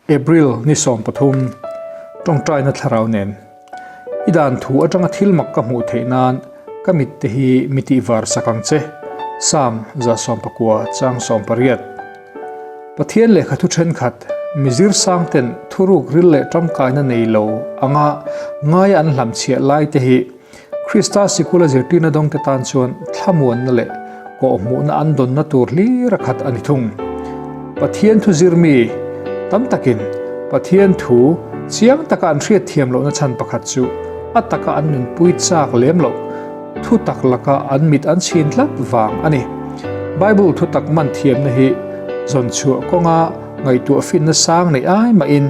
April ni 13, Tawngtaina thlarau nen. I dan thu atanga thil mak ka hmuh theih nan ka mit te hi mi tihvar sak ang che, Psalm 119 chang 18. Pathian lehkha thu thenkhat, mi zir sang ten thuruk ril leh tangkaina nei lo anga ngaia an hlamchhiah lai te hi Krista sikula zirtirna dawngte tan chuan thlamuanna leh kawhhmuhna an dawnna tur hlir a khat a ni thung. Pathian thu zirmi tam takin Pathian thu chiang taka an hriatthiam lohna chhan pakhat chu a taka an nunpui chak lem loh thu tak laka an mit an chhin tlat vang a ni. Bible thu tak man thiamna hi zawn chhuah kawnga ngaihtuah finna sang neih ai mahin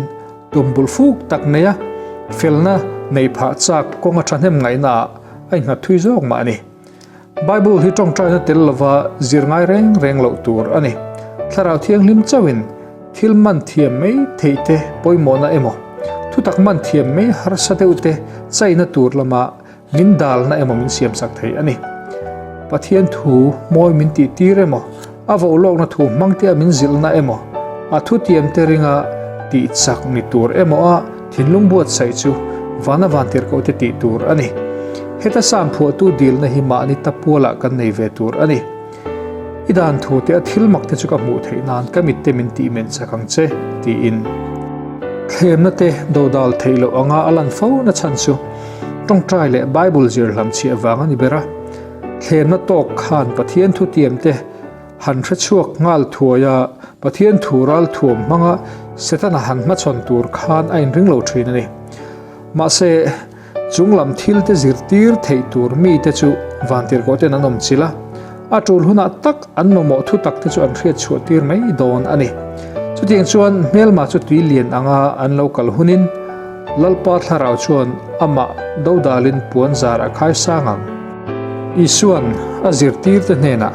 Tum bul fuk tak neia felna nei phah chak kawnga thahnem ngaihnaah a innghat thui zawk mah a ni. Bible hi tawngtaina tel lova zir ngai reng reng loh tur a ni. Thlarau Thianghlim chauhin thil man thiam mai theih te pawimawhna emaw, thutak man thiam mai harsa deuh te chaina tur lama Min dalna emaw min siamsak thei a ni. Pathian thu mawi min tihtir emaw, a vohlawkna thu hmangtea min zilhna emaw, a thutiamte ringa tihchak ni tur emaw a thinlung buatsaih chu vana vantirhkohte tih tur a ni. Heta sam phuahtu dilna hi mahni tapualah kan nei ve tur a ni. I dan thu te a thil mak te chu ka hmuh theih nan ka mit te min tih men chak ang che, tiin. Thlemna te dodal theih loh anga a lan fo na chhan chu tawngtai leh Bible zir hlam chhiah vang a ni ber a. Thlemna tawk khan Pathian thutiam te han hre chhuak nghal thuai a, Pathian thu ral thuam hmanga Setana han hmachhawn tur khan a inring lo thin a ni. Mahse. Chung lam thil te zirtir theih tur mite chu vantirhkoh ten an awm chilh a, a tul hunah tak an mamawh thu tak te chu an hriat chhuah tir mai dawn a ni. Chutiang chuan hmelma chu tui lian anga an lo kal hunin Lalpa thlarau chuan amah dodalin puan zar a khai sang ang. Isuan a zirtirte hnenah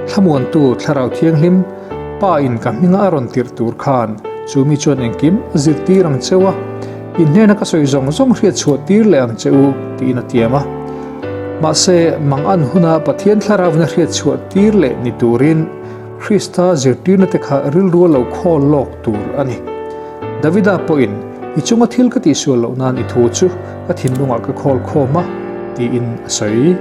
thlamuantu Thlarau Thianghlim Pa in ka hminga a rawn tirh tur khan chu mi chuan engkim a zirtir ang cheu a, in hnena ka sawi zawng zawng hriat chhuah tir leh ang che u tiin a tiam a. Mahse, mang an huna Pathian Thlarauvin a hriat chhuah tir leh ni turin Krista zirtirna te kha rilru a lo khawl lawk tur a ni. Davida pawhin, I chunga thil ka tihsual loh nan i thu chu ka thinlungah ka khawl khawm a, tiin a sawi.